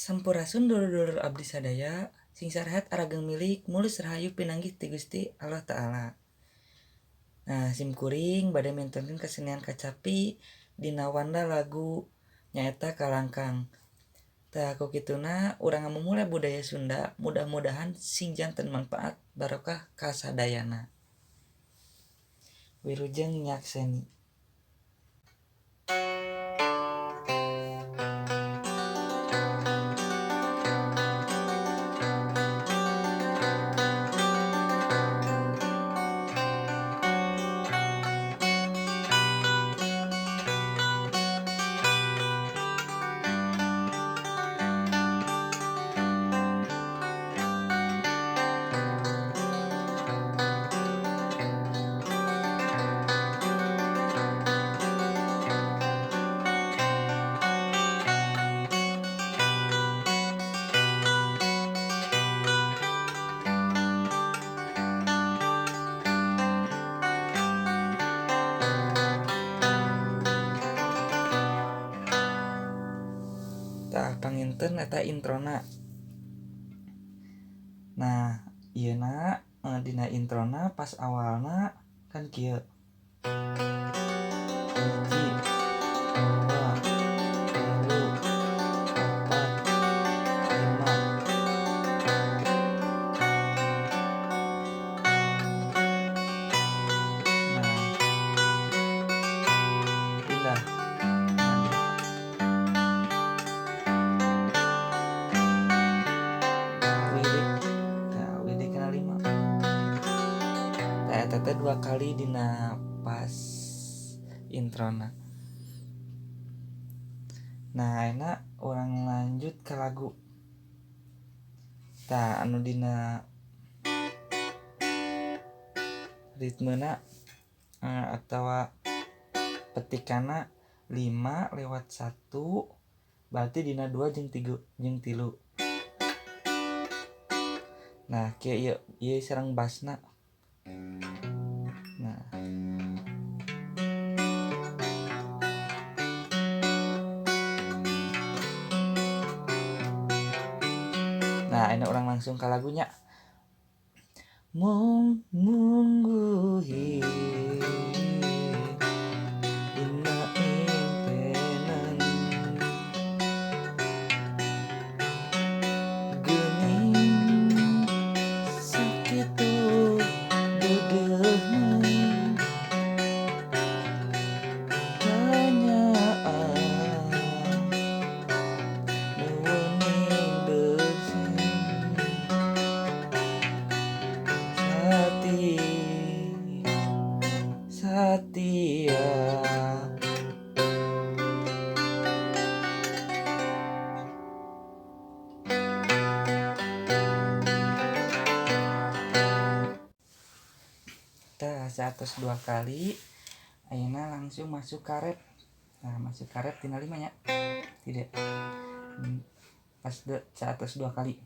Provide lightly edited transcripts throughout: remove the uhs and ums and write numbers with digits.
Sampurasun dulur-dulur abdi sadaya, sing sarehat arageng milik mulus rahayu pinanggih ti Gusti Allah Ta'ala. Nah, sim kuring bade mintonkeun kesenian kacapi dina wanda lagu nyaeta Kalangkang. Tah ku kituna urang ngamumule budaya Sunda, mudah-mudahan sing janten manfaat barokah kasadayana. Wilujeng nyakseni. Tah panginten eta introna. Nah, ieuna dina introna pas awalna kan kieu. 1, 2, 3, 4, 5. Nah, pindah. Nah, widik kana 5. Tah eta teh 2 kali dina pas introna. Nah, ayeuna urang lanjut ke lagu. Tah anu dina ritmena atawa petikana 5 lewat 1 berarti dina 2 jeung 3 jeung 3. Nah, kieu ieu, ieu sareng basna. Nah. Nah, ayeuna urang langsung ka lagunya. Mung mungguhi dina impenan geuning sakitu deudeuhna kanyaah nu wening bersih satia. Tah 102 kali ayeuna langsung masuk karet. Nah, masuk karet tina 5 nya. Tidak. Pas 102 kali.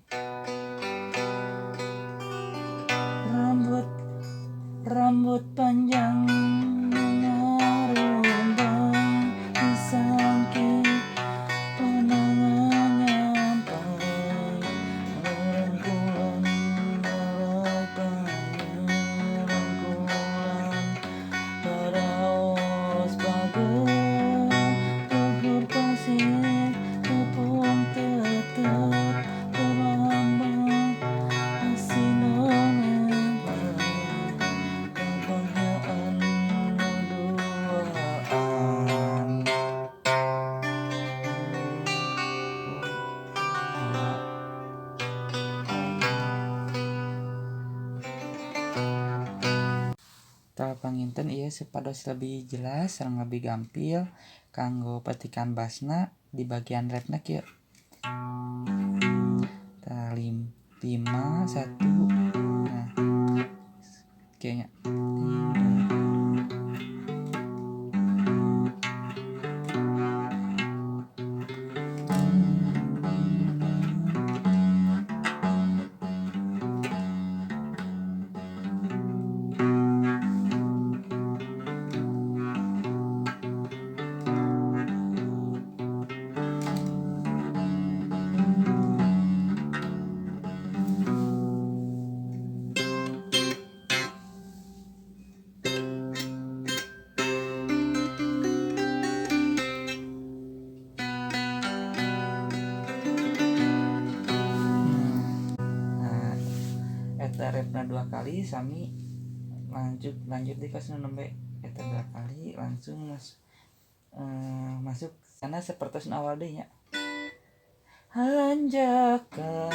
Rambut panjang ngarumbang disangki panangan nyampai rangkulan rangkulan paraos pager luhur pasir tepung tetep terlambang asinan kebahagiaan duaan. Tah panginten ieu supados lebih jelas sareng lebih gampil kanggo petikan basna di bagian refna kieu. Tah 5 1. Nah, kieu nya. Resepna dua kali sami, lanjut lanjut di kos nu nembe eta dua kali langsung masuk sana seperti awal deh nya. Hanjakal.